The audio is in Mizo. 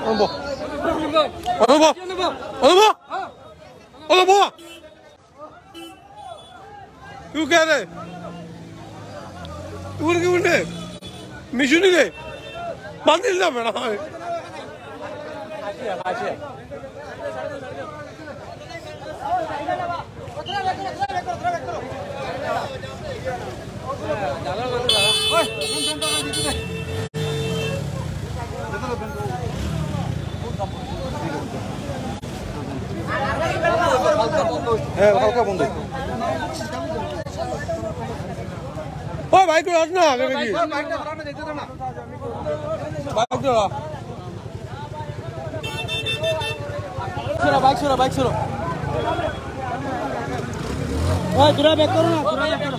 Anubhav Anubhav Anubhav Anubhav तू क्या रे तू क्यों ने मिशू नहीं गए बंद नहीं पैना হ্যাঁ হালকা বন্ধ। ও বাইক আস না আগে নাকি বাইক ধরা বাইক সরো, বাইক সরো। ওই তোরা ব্যাক করো না, তোরা ব্যাক করো।